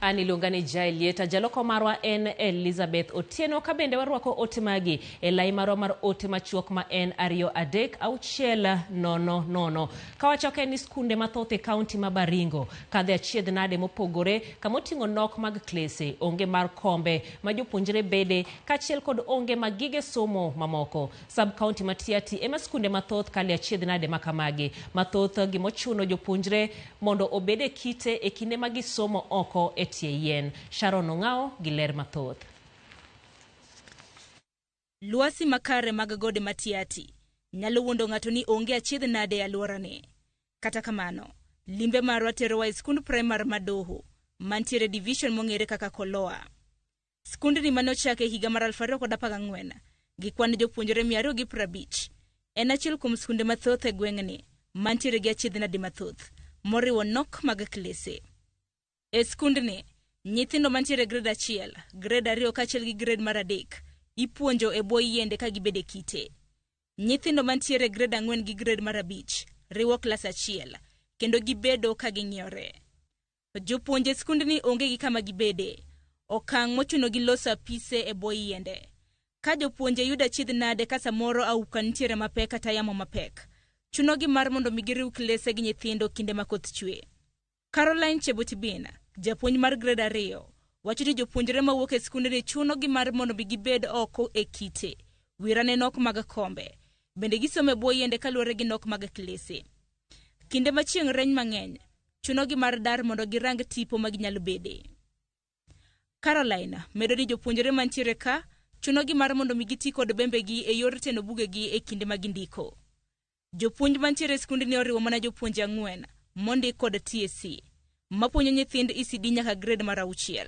An iluonga ni Jael Lieta, jaloko marwa en Elizabeth Otieno, ka bende warwako ote magi e lai marwa mar ote machuok ma en 23600. Kawachoke ni skunde mathoth e kaunti ma Baringo kadhe achiedh nade mopogore kama oting'o nok mag klese, onge mar kombe ma jopuonjre bede kaachiel kod onge mag gige somo mamoko. Sub county ma Tiaty ema skunde mathoth kale achiedh nade makamagi. Mathoth gimochuno jopuonjre mondo obed e kite e kinde ma gisomo oko e tie yien. Sharon Ong'ao gi ler mathoth. Lwasi makare mag gode ma Tiaty nyalo wuondo ng'ato ni onge achiedh nade e alworani. Kata kamano, limbe marwa terowa e skund primar ma Doho, mantiere division mong'ere kaka Koloa. Skundni mane ochak e higa mar 2014 gi kwan jopuonjre 250 en achiel kuom skunde mathoth e gweng'ni mantiere gi achiedh nade mathoth moriwo nok mag klese. E skundni, nyithindo mantiere e grade 1, grade 2 kaachiel gi grade mar 3 ipuonjo e bwo yiende ka gibedo e kite. Nyithindo mantiere e grade 4 gi grade mar 5 riwo klas achiel kendo gibedo ka ging'iyore. Jopuonje e skundni onge gi kama gibede, okang' mochunogi loso apise e bwo yiende. Ka jopuonje yudo achiedh nade ka samoro auka nitiere mapek kata yamo mapek, chunogi mar mondo mi giriw klese gi nyithindo kinde ma koth chwe. Caroline Chebotibin, japuonj mar grade 2, wacho ni jopuonjre mawuok e skundni chunogi mar mondo mi gibed oko e kite, wirane nok mag kombe. Bende gisomo e bwo yiende kaluwore gi nok mag klese. Kinde ma chieng' rieny mang'eny, chunogi mar dar mondo girang tipo ma ginyalo bede. Caroline medo ni jopuonjre mantiere ka chunogi mar mondo mi giti kod bembegi e yor teno bugegi e kinde ma gindiko. Jopuonj mantiere e skundni oriwo mana jopuonje 4 mondik kod TSC mapuonjo nyithind ECD nyaka grade mar 6.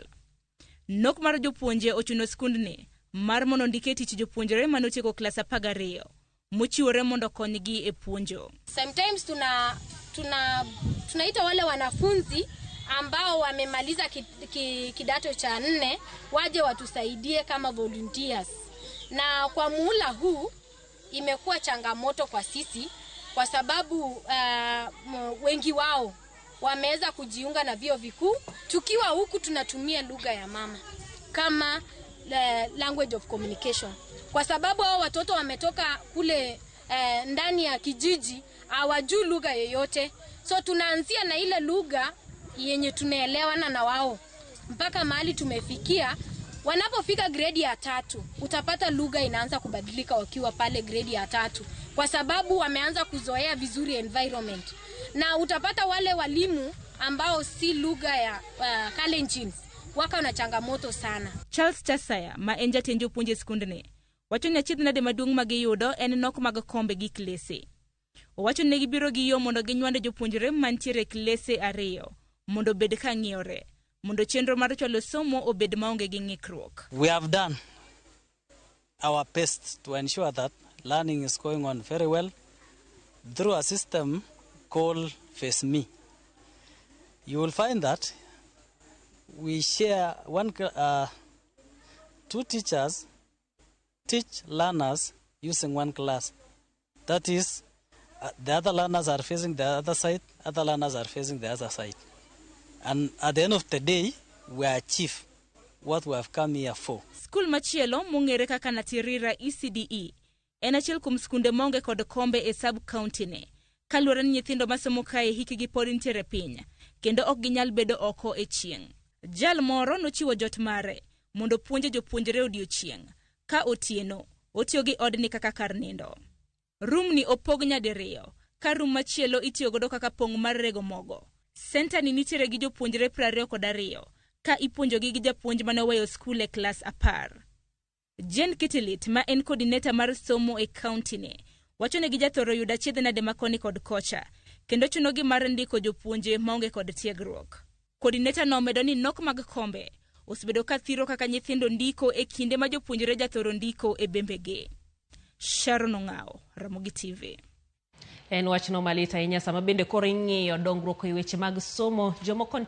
Nok mar jopuonje ochuno skundni mar mondo ondike tich jopuonjre mane otieko klas 12 mochiwore mondo okonygi e puonjo. Sometimes tunaita wale wanafunzi ambao wamemaliza kidato cha nne waje watusaidie kama volunteers. Na kwa muhula huu imekuwa changamoto kwa sisi kwa sababu wengi wao wameweza kujiunga na vyuo vikuu. Tukiwa huku tunatumia lugha ya mama kama language of communication, kwa sababu hao watoto wametoka kule ndani ya kijiji, hawajui lugha yoyote, so tunaanzia na ile lugha yenye tunaelewana na wao mpaka mahali tumefikia. Wanapofika gredi ya 3 utapata lugha inaanza kubadilika wakiwa pale gredi ya 3, kwa sababu wameanza kuzoea vizuri environment. Na utapata wale walimu ambao si lugha ya Kalenjins wako na changamoto sana. Charles Chasaya ma en jatend jopuonj e skundni wacho ni achiedh nade maduong' ma giyudo en nok mag kombe gi klese. Owacho ni gibiro gi yo mondo ginywand jopuonjre mantiere e klese 2 mondo obed ka ng'iyore, mondo chenro mar chwalo somo obed maonge gi ng'ikruok. We have done our best to ensure that learning is going on very well through a system called Face Me. You will find that we share two teachers teach learners using one class. That is, the other learners are facing the other side, other learners are facing the other side. And at the end of the day, we achieve what we have come here for. Skul machielo mong'ere kaka Natirira ECDE en achiel kuom skunde maonge kod kombe e sub county ni. Kaluwore ni nyithindo masomo kae hikgi pod nitiere piny kendo ok ginyal bedo oko e chieng'. Jal moro nochiwo jot mare mondo opuonje jopuonjre odiochieng' ka otieno otiyo gi odni kaka kar nindo. Rum ni opog nyadiriyo ka rum machielo itiyo godo kaka pong' mar rego mogo. Senta ni nitiere gi jopuonjre 22 ka ipuonjogi gi japuonj mane oweyo skul e klas 10. Jane Kitilit ma en coordinator mar somo e county ni wacho ni gijathoro yudo achiedh nade ma koni kod kocha kendo chunogi mar ndiko jopuonje maonge kod tiegruok. Coordinator no omedo ni nok mag kombe osebedo ka thiro kaka nyithindo ndiko e kinde ma jopuonjre jathoro ndiko e bembegi. Sharon Ong'ao, Ramogi TV. En wachno malit ahinya sama bende koro ing'iyo dongruok e weche mag somo. Jomoko